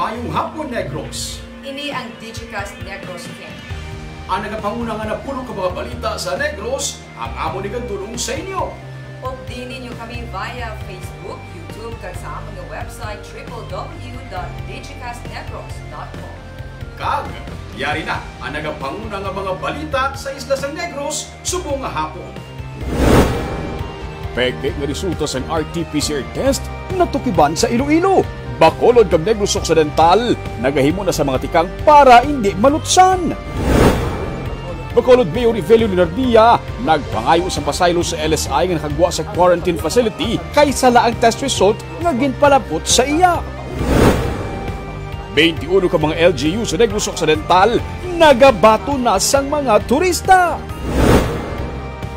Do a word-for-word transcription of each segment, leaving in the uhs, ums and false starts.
Maayong hapon, Negros. Ini ang Digicast Negros ten. Ang nagapanguna nga napulo ka mga balita sa Negros, ang amo ni kadulong sa inyo. Update ninyo kami via Facebook, YouTube, kag sa amon nga website, triple w dot digicastnegros dot com. Kag yari na ang nagapanguna nga mga balita sa isla sang Negros subong nga hapon. Peke nga resulta sang R T P C R test natukiban sa Iloilo. Bacolod kag Negros Occidental nagahimo na sa mga tikang para indi malutsan. Bacolod Mayor Evelio Leonardia nagpangayo sang pasaylo sa L S I nga nakagwa sa quarantine facility kay sala ang test result nga ginpalabot sa iya. Twenty-uno ka mga L G U sa Negros Occidental nagabaton na sang mga turista.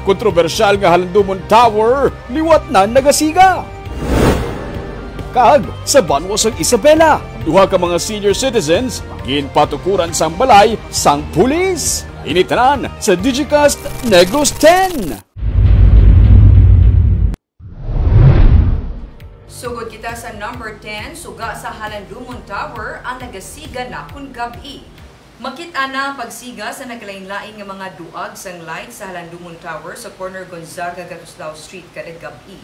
Kontrobersyal nga Halandumon Tower liwat na nagasiga. Kag sa banwa sang Isabela, duha ka mga senior citizens ginpatukuran sang balay sang pulis. Ini tanan sa Digicast Negros ten. Sugod kita sa number ten, suga sa Halandumon Tower ang nagasiga nakon gab-i. Makit-an na ang pagsiga sa naglain-lain nga mga duag sang light sa Halandumon Tower sa corner Gonzaga Gatuslao Street kada gab-i.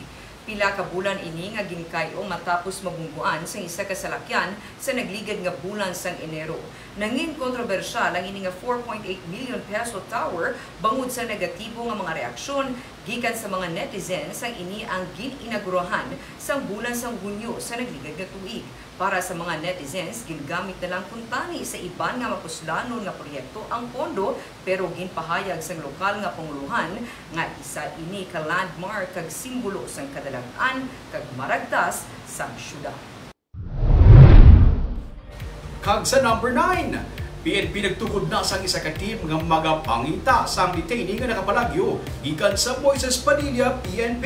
Pila ka bulan ini nga ginkay-o matapos mabungguan sang isa ka salakyan sa nagligad nga bulan sang Enero. Nangin kontrobersyal ang ini nga four point eight million peso tower bangod sa negatibo nga mga reaksyon gikan sa mga netizens, sang ini ang gin-inagurahan sang bulan sang Hunyo sa nagligad nga tuig. Para sa mga netizens, gingamit na lang kuntani sa iban nga mapuslanon nga proyekto ang pondo, pero ginpahayag sang lokal nga pangulohan nga isa ini ka landmark kag simbolo sang kadalag-an kag maragtas sang syudad. Kag sa number nine, P N P nagtukod na sang isa ka team nga magapangita sang detainee nga nakapalagyo gikan sa Moises Padilla P N P.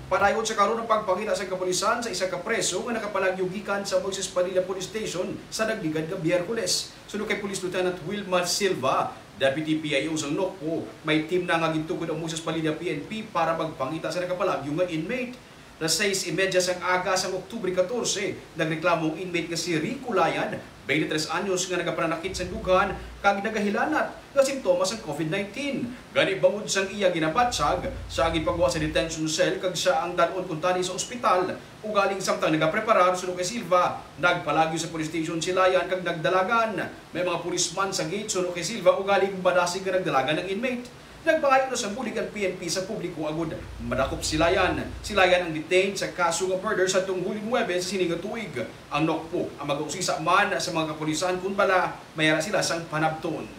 Padayon sa karon ang pagpangita sang kapulisan sa isa ka preso nga nakapalagyo gikan sa Moises Padilla Police Station sa nagligad nga Biyerkules. Suno kay Police Lieutenant Wilma Silva, Deputy P I O sang Nocpo, may team na nga gintukod ang Moises Padilla P N P para magpangita sa nakapalagyo nga inmate. Las sais y media sang aga sang Oktubre catorce, nagreklamo ang inmate nga si Rico Layan, twenty-tres anyos, nga nagapananakit sang dughan kag nagahilanat nga simptomas sang COVID nineteen. Gani, bangod sang iya ginabatyag, siya ang ginpagwa sa detention cell kag siya ang dal-on kuntani sa ospital. Ugaling samtang nagapreparar, suno kay Silva, nagpalagyo sa police station si Layan kag nagdalagan. May mga pulis man sa gate, suno kay Silva, ugaling madasig nga nagdalagan ang inmate. Nagpangayo na sang bulig ang P N P sa publiko agud madakop si Layan. Si Layan ang detained sa kaso nga murder sadtong Hulyo nuebe sa sini nga tuig. Ang Nocpo ang mag-ausisa man sa mga kapulisan kon bala may ara sila sang panabton.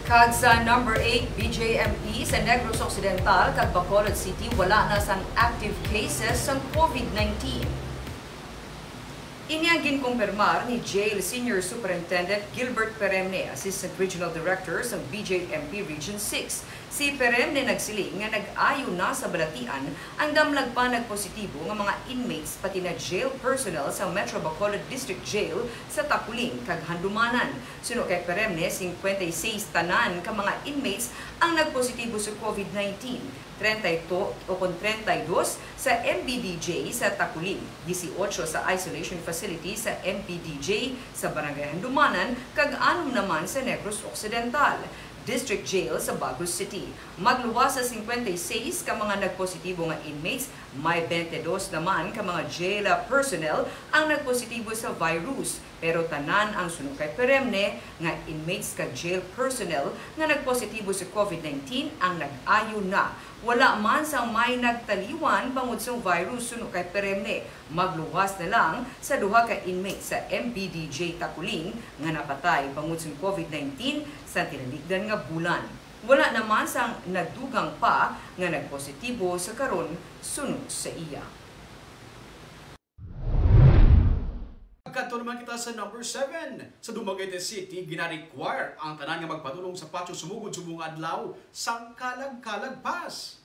Kag sa number eight, B J M P sa Negros Occidental kag Bacolod City wala na sang active cases sang COVID nineteen. Ini ang ginkumpirmar ni Jail Senior Superintendent Gilbert Peremne, Assistant Regional Director sa B J M P Region six. Si Peremne nagsiling nga nag-ayo na sa balatian ang damlag pa nagpositibo nga mga inmates pati na jail personnel sa Metro Bacolod District Jail sa Taculing kag Handumanan. Suno kay Peremne, singkwenta y seis tanan ka mga inmates ang nagpositibo sa COVID nineteen. Treinta y dos, o kon treinta y dos sa M B D J sa Taculing, dieciocho sa isolation facility sa M B D J sa Barangay Handumanan, kag anom naman sa Negros Occidental District Jail sa Bagos City. Magluwas sa singkwenta y seis ka mga nagpositibo nga inmates, may bente dos naman ka mga jail personnel ang nagpositibo sa virus. Pero tanan ang, suno kay Peremne, nga inmates kag jail personnel nga nagpositibo sa COVID nineteen ang nag-ayo na. Wala man sang may nagtaliwan bangod sang virus, suno kay Peremne. Magluwas na lang sa duha ka inmate sa M B D J Taculing nga napatay bangod sang COVID nineteen sa tinalikdan nga bulan. Wala naman sang nadugang pa nga nagpositibo sa karon, suno sa iya. Kadto naman kita sa number seven. Sa Dumaguete City, gina-require ang tanan nga magpadulong sa patio sumugod subong adlaw sang Kalag-Kalag Pass.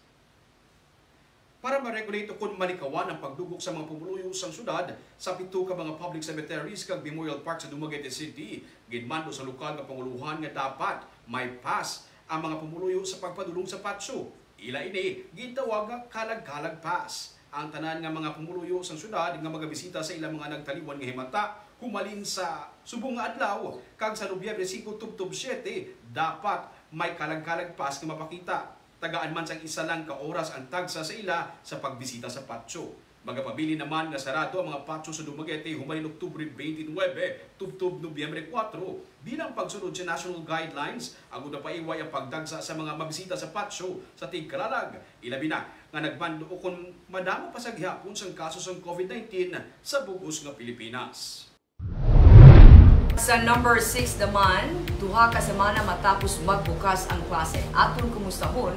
Para ma-regulate ukon malikawan ang pagdugok sa mga pumuluyo sang syudad, sa pito ka mga public cemeteries kag memorial park sa Dumaguete City, ginmando sa lokal nga pangulohan nga dapat may pass ang mga pumuluyo sa pagpadulong sa patio. Ila ini gintawag nga Kalag-Kalag Pass. Ang tanan nga mga pumuluyo sang syudad nga magabisita sa ilang mga nagtaliwan nga himata humalin sa subong nga adlaw kag sa Nobyembre singko tubtob siyete, dapat may kalag-kalag pass nga mapakita. Tagaan man sang isa lang ka oras ang tagsa sa ila sa pagbisita sa patio. Magapabilin naman nga sarado ang mga patio sa Dumaguete humalin Oktubre twenty-nine tubtob Nobyembre kuwatro bilang pagsunod sa national guidelines agud mapaiway ang pagdagsa sa mga mabisita sa patio sa tigkalalag, ilabi na nga nagmando o kon madamo pa sa gihapon sang kaso sang COVID nineteen sa bug-os nga Pilipinas. Sa number six naman, duha ka semana matapos magbukas ang klase, aton kumustahon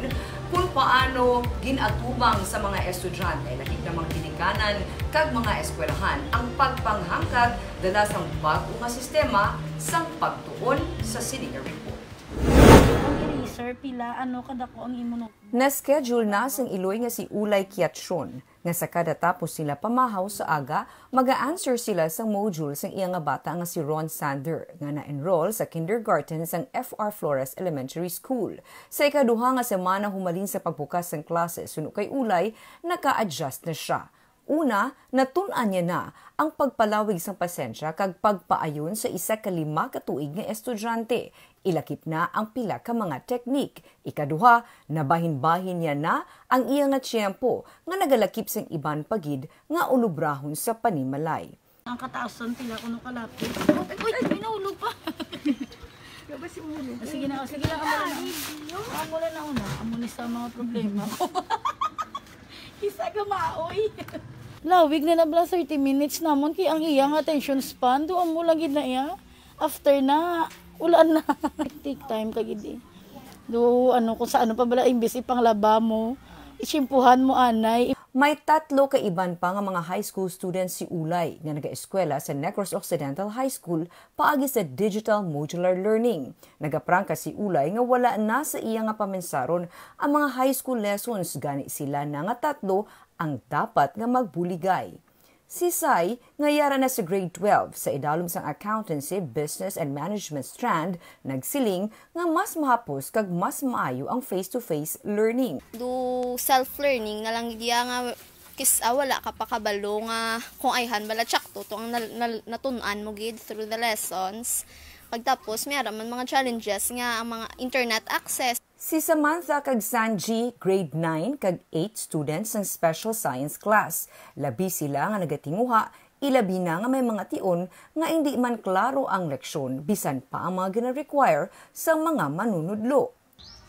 kung paano gin-atubang sa mga estudyante, lakip na mga ginikanan kag mga eskwelahan ang pagpanghangkad dala sang bag-o nga sistema sang pagtuon sa sini nga report. Ang eraser, pila, ano, kadako ang imo notebook? Na-schedule na sang iloy nga si Ulay Kiatron nga sa kada tapos nila pamahaw sa aga, maga-answer sila sang module sang iya nga bata nga si Ron Sander, nga na-enroll sa kindergarten sang F R Flores Elementary School. Sa ikaduha nga semana humalin sa pagbukas sang klase, suno kay Ulay, naka-adjust na sia. Una, natun-an niya na ang pagpalawig sang pasensya kag pagpaayon sa isa ka lima ka tuig nga estudyante, ilakip na ang pila ka mga teknik. Ikaduha, nabahin-bahin niya na ang iya nga tiyempo nga nagalakip sang iban pa gid nga ulobrahon sa panimalay. Ang kataasan, pila kuno ka lapis. Uy, ay, may nahulog pa. Sige na, sige na, amo na. Amo na, una. Amo ni sa mga problema ko. Isa ka maoy. Lawig na na bala thirty minutes namon kay ang iya nga attention span, do amo lang gid na iya. After na, ulan na. Take time ka gid eh. Do, ano, kung sa ano pa bala, imbis ipanglaba mo, isimpuhan mo, anay. May tatlo ka iban pa nga mga high school students si Ulay nga nagaeskwela sa Negros Occidental High School paagi sa digital modular learning. Nagaprangka si Ulay nga wala na sa iya nga pamensaron ang mga high school lessons, gani sila na nga tatlo ang dapat nga magbuligay. Si Sai, nga yara na sa grade twelve sa idalom sang Accountancy, Business and Management strand, nagsiling nga mas mahapos kag mas maayo ang face-to-face learning. Do self-learning na lang gid iya nga kis-, ah, wala ka pa kabalo nga kung ayhan bala tsakto to ang nal-, nal-, natun-an mo gid through the lessons. Pagtapos, may ara man mga challenges nga ang mga internet access. Si Samantha kag Sanji, grade nine kag eight students sang special science class. Labi sila nga nagatinguha, ilabi na nga may mga tion nga indi man klaro ang leksyon, bisan pa ang mga gina-require sang mga manunudlo.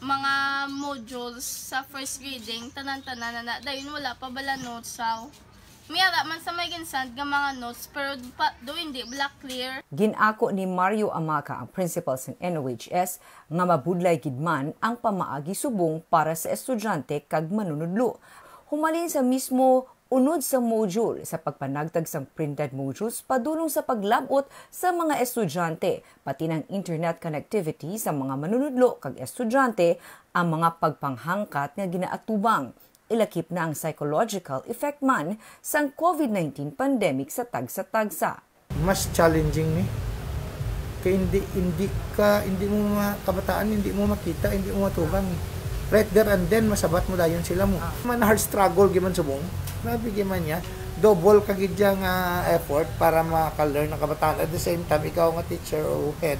Mga modules sa first grading, tanan-tanan na na. Dayon wala pa bala notes, so may ara man sa may ginsend nga mga notes, pero pa, do hindi bala clear. Gin-ako ni Mario Amaca, ang principal sang N O H S, nga mabudlay gid man ang pamaagi subong para sa estudyante kag manunudlo. Humalin sa mismo unod sa module, sa pagpanagtag sang printed modules padulong sa paglab-ot sa mga estudyante, pati na ang internet connectivity sa mga manunudlo kag estudyante, ang mga pagpanghangkat nga ginaatubang. Ilakip na ang psychological effect man sang COVID nineteen pandemic sa tagsa-tagsa. Mas challenging ni. Kay hindi, hindi ka, hindi mo ma-, kabataan, hindi mo makita, hindi mo matubang. Right there and then, masabat mo dayon sila mo. Ah. Man hard struggle giman subong. Grabe giman niya. Double ka gid siya nga effort para maka-learn ang kabataan. At the same time, ikaw nga teacher o head,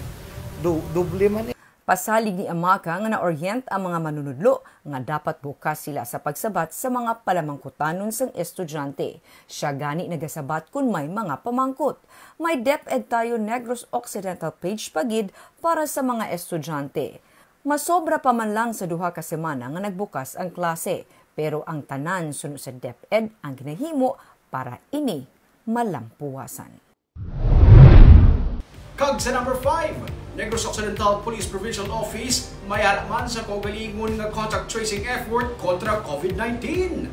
du-, doble man eh. Pasalig ni Amaka nga na-orient ang mga manunudlo nga dapat bukas sila sa pagsabat sa mga palamangkutanon sang estudyante. Sia gani nagasabat kon may mga pamangkot. May DepEd Tayo Negros Occidental page pa gid para sa mga estudyante. Masobra pa man lang sa duha ka semana nga nagbukas ang klase, pero ang tanan suno sa DepEd ang ginahimo para ini malampuwasan. Kag sa number five, Negros Occidental Police Provincial Office may ara man sa kaugalingon nga contact tracing effort kontra COVID nineteen.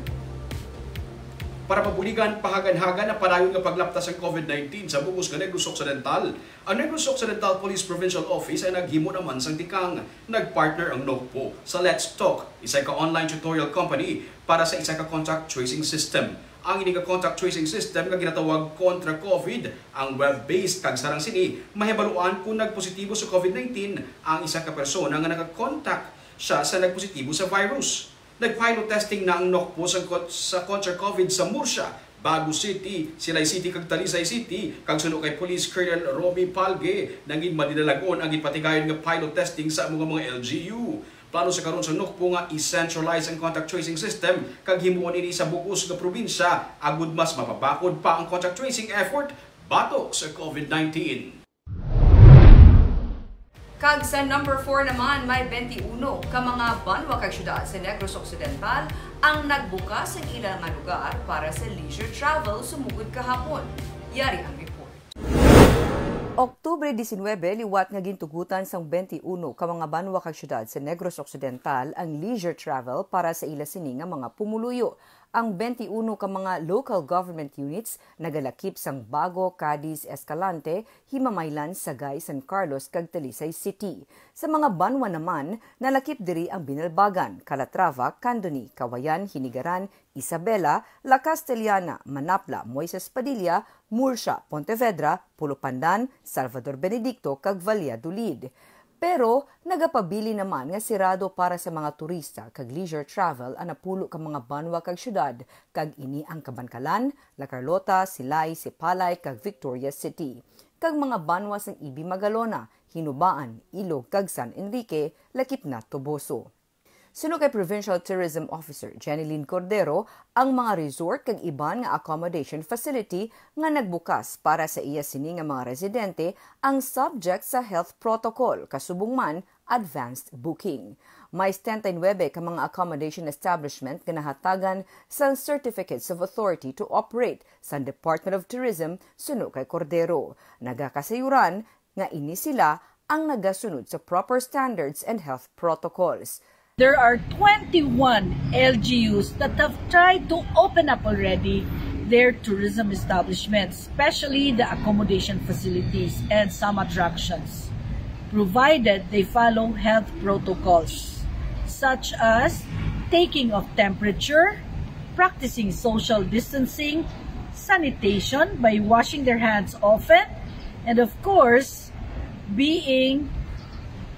Para mabuligan, pahagan-hagan ang padayon nga paglapta sa COVID nineteen sa bug-os nga Negros Occidental, ang Negros Occidental Police Provincial Office ay naghimo naman sang tikang. Nag-partner ang NOCPO sa Let's Talk, isa ka online tutorial company para sa isa ka contact tracing system. Ang ini ka contact tracing system nga ginatawag kontra COVID, ang web-based kag sarang sini mahibaluan kung nagpositibo sa COVID nineteen ang isa ka persona nga nakakontak siya sa nagpositibo sa virus. Nag-pilot testing na ang NOCPO sa, sa Contra-COVID sa Murcia, Bago City, Silay City kag Talisay City, kag suno kay Police Colonel Romy Palge, nangin madinalag-on ang ginpatigayon nga pilot testing sa amo nga mga L G U. Plano sa karon sa NOCPO nga i-centralize ang contact tracing system kag himuon ini sa bug-os nga probinsya agud mas mapabakod pa ang contact tracing effort batok sa COVID nineteen. Kag sa number four naman, may twenty-uno ka mga banwa kag syudad sa Negros Occidental ang nagbukas ang ila nga lugar para sa leisure travel sumugod kahapon. Yari ang report. Oktubre diecinuebe, liwat nga gintugutan sang twenty-uno ka mga banwa kag syudad sa Negros Occidental ang leisure travel para sa ila sini nga mga pumuluyo. Ang twenty-uno ka mga local government units nagalakip sang Bago, Cadiz, Escalante, Himamaylan, Sagay, San Carlos, kag Talisay City. Sa mga banwa naman, nalakip diri ang Binalbagan, Calatrava, Candoni, Cauayan, Hinigaran, Isabela, La Castellana, Manapla, Moises Padilla, Murcia, Pontevedra, Pulo Pandan, Salvador Benedicto, kag Valladolid. Pero nagapabilin naman nga sirado para sa mga turista kag leisure travel ang napulo ka mga banwa kag syudad, kag ini ang Kabankalan, La Carlota, Silay, Sipalay, kag Victoria City, kag mga banwa sang Ibi Magalona, Hinubaan, Ilog, kag San Enrique, lakip na Toboso. Suno kay Provincial Tourism Officer Jenilyn Cordero, ang mga resort kag iban nga accommodation facility nga nagbukas para sa iya sini nga mga residente ang subject sa health protocol, kasubong man advanced booking. May setenta y nuebe ka mga accommodation establishment nga nahatagan sang Certificates of Authority to Operate sang Department of Tourism, suno kay Cordero. Nagakasayuran nga ini sila ang nagasunod sa proper standards and health protocols. There are twenty-one L G Us that have tried to open up already their tourism establishments, especially the accommodation facilities and some attractions, provided they follow health protocols such as taking of temperature, practicing social distancing, sanitation by washing their hands often, and of course, being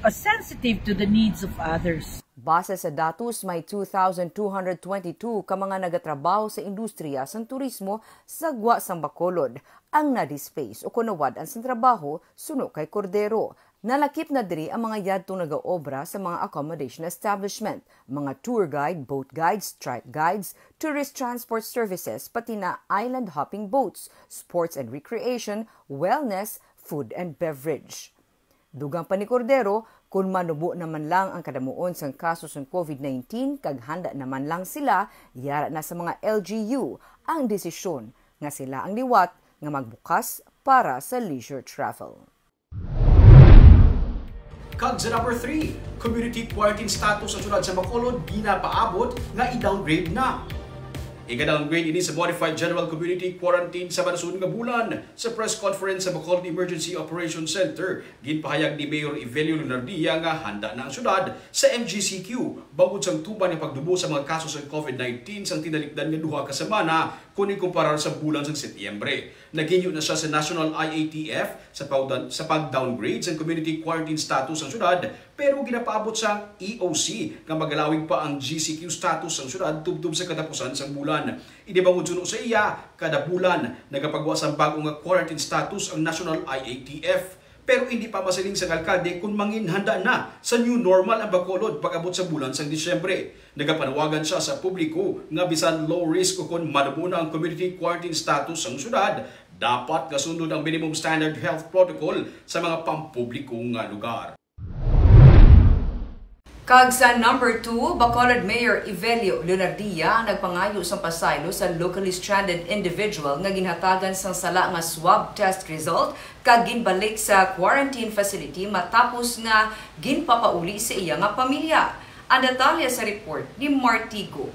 uh, sensitive to the needs of others. Base sa datos, may two thousand two hundred twenty-two ka mga nagatrabaho sa industriya sang turismo sa gwa sang Bacolod ang na-displace o kon nawad-an sang trabaho, suno kay Cordero. Nalakip na diri ang mga yadtong nagaobra sa mga accommodation establishment, mga tour guide, boat guides, trike guides, tourist transport services, pati na island hopping boats, sports and recreation, wellness, food and beverage. Dugang pa ni Cordero, kon manubo na man lang ang kadamuon sang kaso sang COVID nineteen kag handa na man lang sila, yara na sa mga L G U ang desisyon nga sila ang liwat nga magbukas para sa leisure travel. Kag sa number three, community quarantine status sa syudad sa Bacolod ginapaabot nga i-downgrade na. Ika-downgrade ini sa modified general community quarantine sa manasunod nga bulan. Sa press conference sa Bacolod Emergency Operations Center, ginpahayag ni Mayor Evelio Lunardia nga handa na ang syudad sa M G C Q bangod sang tuman nga pagdubo sa mga kaso sa COVID nineteen sang tinalikdan nga duha ka semana kon ikumparar sa bulan sang Setyembre. Naghinyo na siya sa National I A T F sa pagdan-, sa pag-downgrade sa community quarantine status sang syudad, pero ginapaabot sang E O C nga magalawig pa ang G C Q status sang syudad tubtob sa katapusan sang bulan. Ini bangod suno sa iya, kada bulan nagapagwa sang bag-o nga quarantine status ang National I A T F. Pero indi pa masiling sang alkalde kon manginhanda na sa new normal ang Bacolod pag-abot sa bulan sang Disyembre. Nagapanawagan siya sa publiko nga bisan low risk ukon manubo na ang community quarantine status sang syudad, dapat nga sundon ang minimum standard health protocol sa mga pampubliko nga lugar. Kag sa number two, Bacolod Mayor Evelio Leonardia ang nagpangayo sang pasaylo sa locally stranded individual nga ginhatagan sang sala nga swab test result kag ginbalik sa quarantine facility matapos nga ginpapauli sa iya nga pamilya. Ang detalye sa report ni Martigo.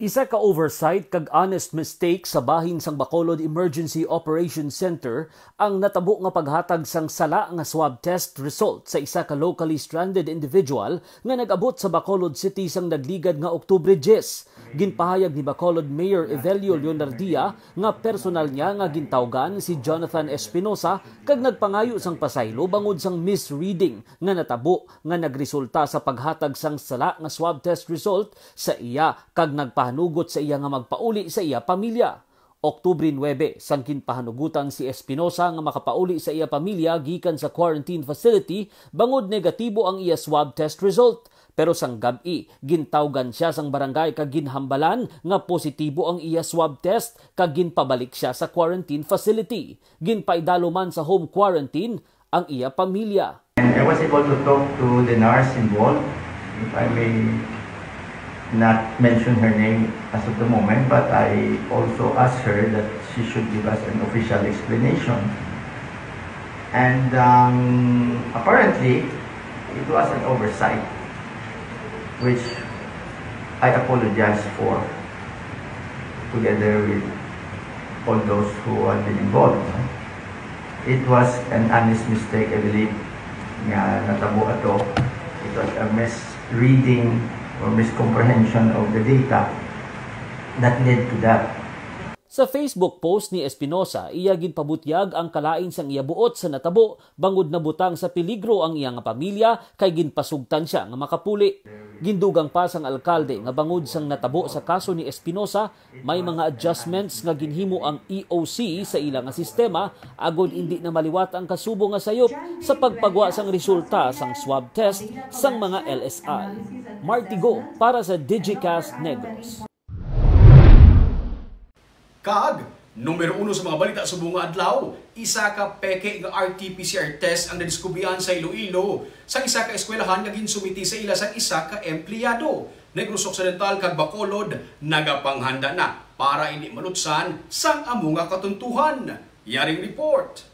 Isa ka oversight kag honest mistake sa bahin sang Bacolod Emergency Operations Center ang natabo nga paghatag sang sala nga swab test result sa isa ka locally stranded individual nga nag-abot sa Bacolod City sang nagligad nga Oktubre diyes. Ginpahayag ni Bacolod Mayor Evelio Leonardia nga personal niya nga gintawgan si Jonathan Espinosa kag nagpangayo sang pasaylo bangod sang misreading nga natabo nga nagresulta sa paghatag sang sala nga swab test result sa iya kag nagpahanugot sa iya nga magpauli sa iya pamilya. Oktubre nuebe, sang ginpahanugotan si Espinosa nga makapauli sa iya pamilya gikan sa quarantine facility bangod negatibo ang iya swab test result. Pero sang gab-i, gintawgan siya sang barangay kag ginhambalan nga positibo ang iya swab test kag ginpabalik siya sa quarantine facility. Ginpaidalo man sa home quarantine ang iya pamilya. And I was able to talk to the nurse involved, if I may not mention her name as of the moment, but I also asked her that she should give us an official explanation. And um, apparently, it was an oversight, which I apologize for, together with all those who have been involved. It was an honest mistake, I believe, nga natabo ato. It was a misreading or miscomprehension of the data that led to that. Sa Facebook post ni Espinosa, iya ginpabutyag ang kalain sang iya buot sa natabo bangod nabutang sa peligro ang iya nga pamilya kay ginpasugtan siya nga makapuli. Gindugang pa sang alkalde nga bangod sang natabo sa kaso ni Espinosa, may mga adjustments nga ginhimo ang E O C sa ila nga sistema agod indi na maliwat ang kasubo nga sayop sa pagpagwa sang resulta sang swab test sang mga L S I. Martigo para sa Digicast Negros. Kag numero uno sa mga balita subong nga adlaw, isa ka peke nga R T P C R test ang nadiskubrihan sa Iloilo sa isa ka eskwelahan nga ginsumiti sa ila sang isa ka empleyado. Negros Occidental kag Bacolod nagapanghanda na para indi malutsan sang amo nga katuntuhan. Yaring report.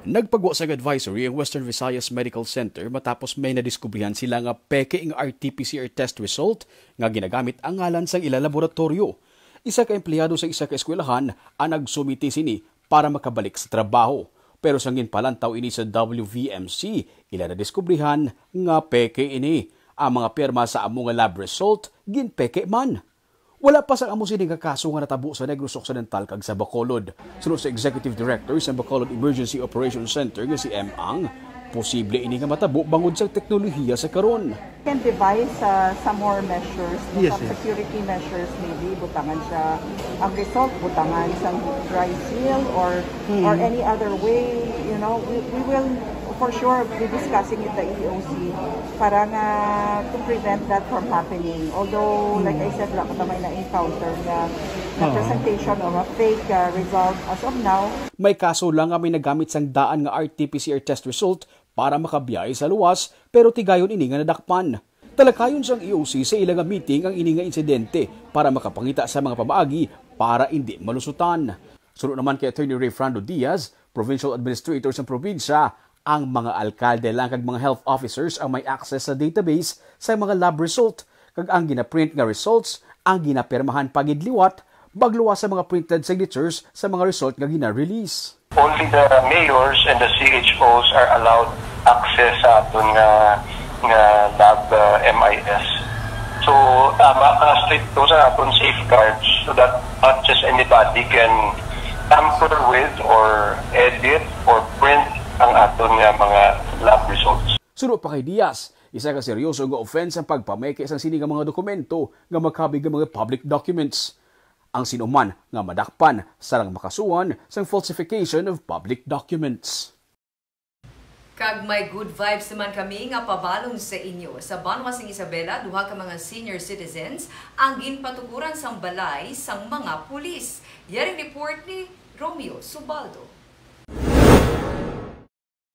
Nagpagwa sang advisory ang Western Visayas Medical Center matapos may nadiskubrihan sila nga peke nga R T P C R test result nga ginagamit ang ngalan sang ila laboratoryo. Isa ka empleyado sa isa ka eskwelahan ang nagsumiti sini para makabalik sa trabaho. Pero sang ginpalantaw ini sa W V M C, ila nadiskubrihan nga peke ini. Ang mga pirma sa amo nga lab result ginpeke man. Wala pa sang amo sini nga kaso nga natabo sa Negros Occidental kag sa Bacolod. Suno sa Executive Director sa Bacolod Emergency Operations Center nga si M Ang, posible ini nga matabo bangod sa teknolohiya sa karon. Can devise, uh, some more measures, no? Yes, some yes. Security measures, maybe butangan siya ang result, butangan sa dry seal or, Mm. or any other way, you know, we, we will for sure be discussing it the E O C para nga to prevent that from happening. Although, like I said, wala pa ta may na-encounter nga, na Oo. presentation of a fake, uh, result as of now. May kaso lang nga may nagamit sang daan nga R T P C R test result para makabiyahe sa luwas, pero tigayon ini nga nadakpan. Talakayon sang E O C sa ila nga meeting ang ini nga insidente para makapangita sa mga pamaagi para indi malusutan. Suno naman kay Attorney Rayfrando Diaz, Provincial Administrator sang probinsya, ang mga alkalde lang kag mga health officers ang may access sa database sa mga lab result, kag ang ginaprint nga results ang ginapirmahan pa gid liwat, bag luwas sa mga printed signatures sa mga result nga gina-release. Only the mayors and the C H Os are allowed access sa aton nga, nga lab, uh, M I S. So, tama ka, stricto sa aton safeguards so that not just anybody can tamper with or edit or print ang aton nga mga lab results. Suno pa kay Diaz, isa ka seryoso nga offense ang pagpameke sang sini nga mga dokumento nga makabig nga mga public documents. Ang sinuman nga madakpan sarang makasuhan sang falsification of public documents. Kag may good vibes naman kami nga pabalon sa inyo. Sa banwa sing Isabela, duha ka mga senior citizens ang ginpatukuran sang balay sang mga pulis. Yaring report ni Romeo Subaldo.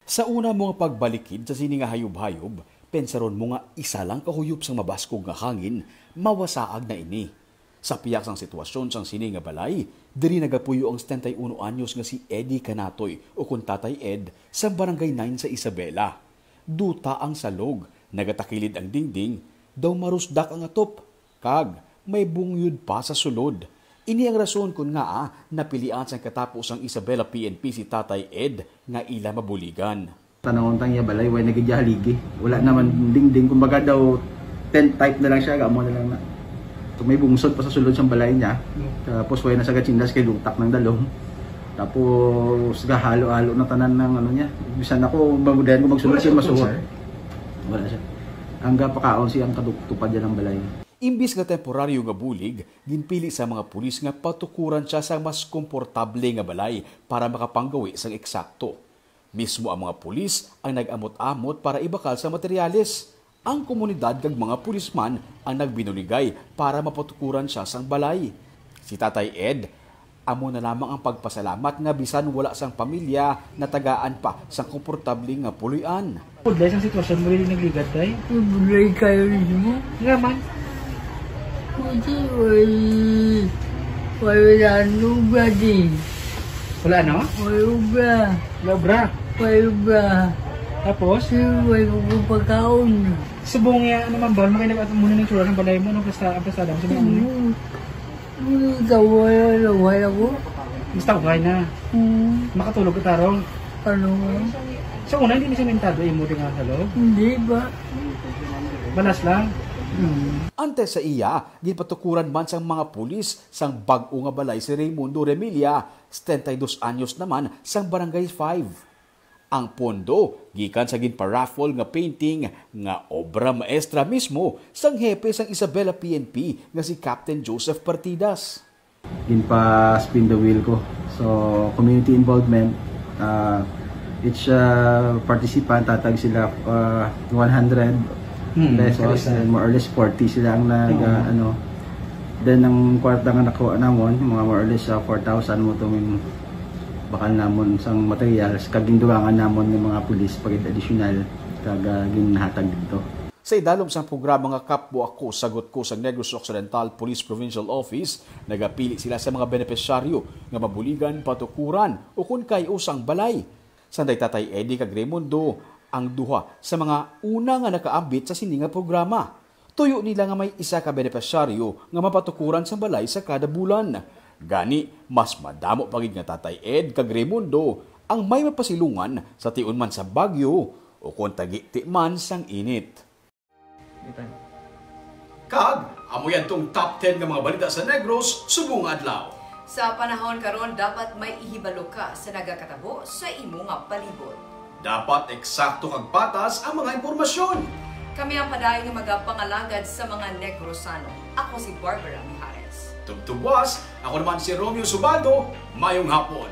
Sa una mo nga pagbalikid sa sini nga hayop-hayop, pensaron mo nga isa lang ka huyop sang mabaskog nga hangin, mawasaag na ini. Sa pihak sang sitwasyon sang sini nga balay, diri nagapuyo ang setenta y uno anyos nga si Eddie Canatoy, o kon Tatay Ed, sa Barangay nine sa Isabela. Duta ang salog, nagatakilid ang dingding, daw marusdak ang atop, kag May bungyod pa sa sulod. Ini ang rason kon ngaa napilian sang katapo sang Isabela P N P si Tatay Ed nga ila mabuligan. Tanawon tang iya balay, way na gid haligi. Wala naman dingding, kumbaga daw tent type na lang siya, amo na lang na. So, may bungsod pa sa sulod sang balay niya. Tapos way na sa gatsindas kay lutak ng dalom. Tapos gahalo-halo na tanan ng ano niya. Bisan ako, mabudayan ko magsulod siya, masuhot. Wala siya. Ang gapakaon siya ang kadugtupad niya ng balay. Imbis nga temporaryo nga bulig, ginpili sa mga pulis nga patukuran siya sa mas komportable nga balay para makapanggawi sang eksakto. Mismo ang mga pulis ang nag-amot-amot para ibakal sa materyales. Ang komunidad kag mga pulisman ang nagbinuligay para mapatukuran siya sang balay. Si Tatay Ed, amo na lamang ang pagpasalamat nga bisan wala sang pamilya, natagaan pa sang komportable nga puloy-an. Pudlay sang sitwasyon mo rin nagligad, tay? Pudlay kayo rin mo. Nga man? Hindi, way, way na nubra din. Wala, no? Way ubra. Wala ubra? Way ubra. Tapos? Yung way ko pagkaon. Subong nga, ano man ba? Makailag at muna ng tsura ng balay mo, no? Basta, ang pasada mo sa mga muna. Hindi ka wala na wala ko. Basta okay na. Hmm. Makatulog ka tarong. Ano nga? Sa una, hindi na siya nintado imo din nga sa loob? Hindi ba? Balas lang? Hmm. Antes sa iya, ginpatukuran man sang mga pulis sang bag-o nga balay si Raymundo Remilla, setenta y dos anyos naman, sang Barangay five. Ang pondo gikan sa ginpa-raffle nga painting nga obra maestra mismo sang hepe sang Isabela P N P nga si Captain Joseph Partidas. Ginpa-spin the wheel ko. So, community involvement, uh, each uh, participant, tatag sila uh, one hundred hmm, pesos, and more or less forty sila ang nag, uh, ano. Then, ang kwarta nga nakuha namon, mga more or less uh, four thousand mo itong bakal namon sang materials, kag gindugangan namon ng mga pulis pag additional, kag uh, ginhatag dito. Sa idalom sang programa nga Kapwa Ko, Sagot Ko sang Negros Occidental Police Provincial Office, nagapili sila sa mga benepisyaryo nga mabuligan, patukuran, o kon kay usang balay. Sanday Tatay Eddie kag Raymundo ang duha sa mga una nga nakaambit sa sini nga programa. Tuyo nila nga may isa ka benepisyaryo nga mapatukuran sang balay sa kada bulan. Gani, mas madamo pa gid nga Tatay Ed kag Raymundo ang may mapasilungan sa tion man sa bagyo o kon tagiti man sang init. Kag amo yadtong top ten nga mga balita sa Negros subong nga adlaw. Sa panahon karon, dapat may ihibalo ka sa nagakatabo sa imo nga palibot. Dapat eksakto kag patas ang mga impormasyon. Kami ang padayon nga magapangalagad sa mga Negrosano. Ako si Barbara Mijares. Tubtubwas, ako naman si Romeo Subaldo. Mayong hapon.